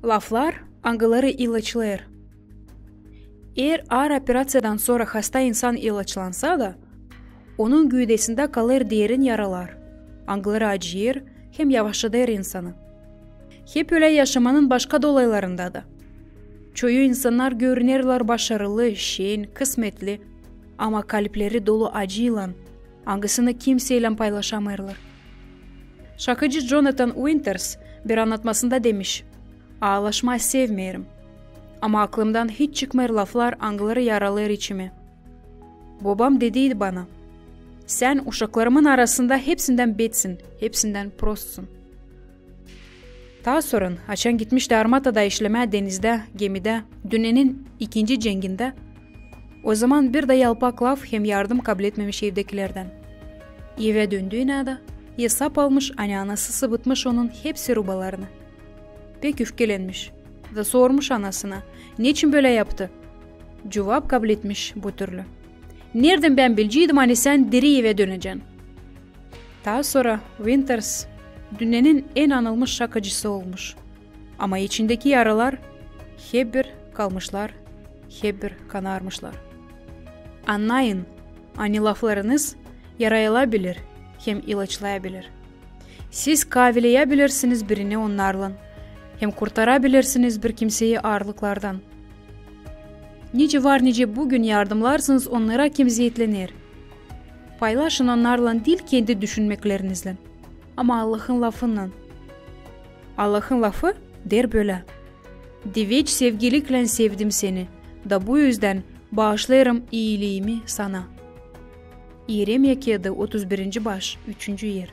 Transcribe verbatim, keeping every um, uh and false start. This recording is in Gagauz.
Laflar, angıları ilaçlêêr. Eer aar operaţiyadan sora hasta insan ilaçlansa da, onun güüdesindä kalêr derin yaralar, angıları acıyêr hem yavaşladêr insanı. Hep ölä yaşamanın başka dolaylarında da. Çoyu insannar görünerlär başarılı, şen, kısmetli, ama kalpleri dolu acıylan, angısını kimseylän paylaşamêêrlar. Şakıcı Jonathan Winters bir annatmasında demiş: "Aalaşmaa sevmeerim. Ama aklımdan hiç çıkmêêr laflar, angıları yaralêêr içimi. Bobam dediydi bana: sän uşaklarımın arasında hepsindän betsin, hepsindän prostsun." Taa sora, açan gitmişti armatada işlemää denizdä, gemidä, dünnenin ikinci cengindä, ozaman bir dä yalpak laf hem yardım kabletmemiş evdekilerdän. Evä döndüünä dä esap almış, ani anası sıbıtmış onun hepsi rubalarını. Pek üfkelenmiş da sormuş anasına, neçin bölä yaptı. Cuvap kabletmiş bu türlü: "Neredän bän bileceydim, ani sän diri evä dönecän?" Taa sora Winters dünnenin en anılmış şakıcısı olmuş. Ama içindeki yaralar hep bir kalmışlar, hep bir kanarmışlar. Annayın, ani laflarınız yarayabilir hem ilaçlayabilir. Siz kaavileyebilirsiniz birini onnarlan hem kurtarabilirsiniz bir kimseyi aarlıklardan. Nicä var nicä büün yardımlarsınız onnara, kim zeetlener. Paylaşın onnarlan diil kendi düşünmeklerinizlän, ama Allahın lafınnan. Allahın lafı der bölä: "Diveç sevgiliklän sevdim seni, da bu üzdän baaşlêêrım iiliimi sana." İeremiya kiyada, otuz birinci baş, üçüncü er.